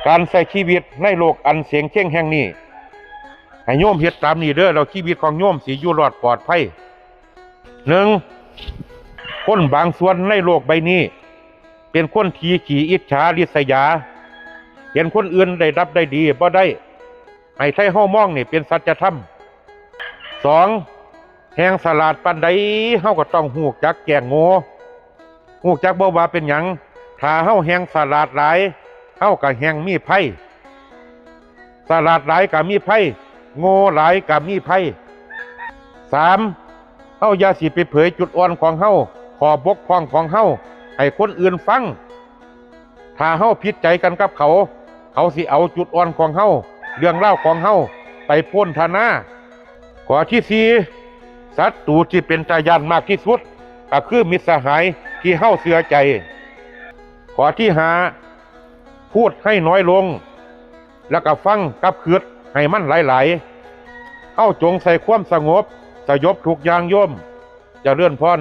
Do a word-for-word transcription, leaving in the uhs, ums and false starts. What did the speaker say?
การใช้ชีวิตในโลกอันเสงเคงแห่งนี้ ให้โยมเฮ็ดตามนี้เด้อ แล้วชีวิตของโยมสิอยู่รอดปลอดภัย หนึ่ง คนบางส่วนในโลกใบนี้ เป็นคนที่ขี้อิจฉาริษยา เห็นคนอื่นได้รับได้ดีบ่ได้ ให้ไทเฮามองนี่เป็นสัจธรรม สอง แฮ่งฉลาดปานใด เฮาก็ต้องฮู้จักแกล้งโง่ ฮู้จักบ่ว่าเป็นหยัง ถ้าเฮาแฮ่งฉลาดหลาย เฮาก็แฮ่งมีภัย ฉลาดหลายก็มีภัย โง่หลายก็มีภัย สาม เฮาอย่าสิไปเผยจุดอ่อนของเฮา ข้อบกพร่องของเฮา ให้คนอื่นฟัง ถ้าเฮาผิดใจกันกับเขา เขาสิเอาจุดอ่อนของเฮา เรื่องราวของเฮา ไปโพรรณนา ข้อที่สี่ ศัตรูที่เป็นตาย้านมากที่สุด ก็คือมิตรสหายที่เฮาเชื่อใจ ข้อที่ห้า พูดให้น้อยลง แล้วก็ฟังกับคิดให้มันหลายๆ เฮาจงใส่ความสงบ สยบทุกอย่างโยม เจริญพร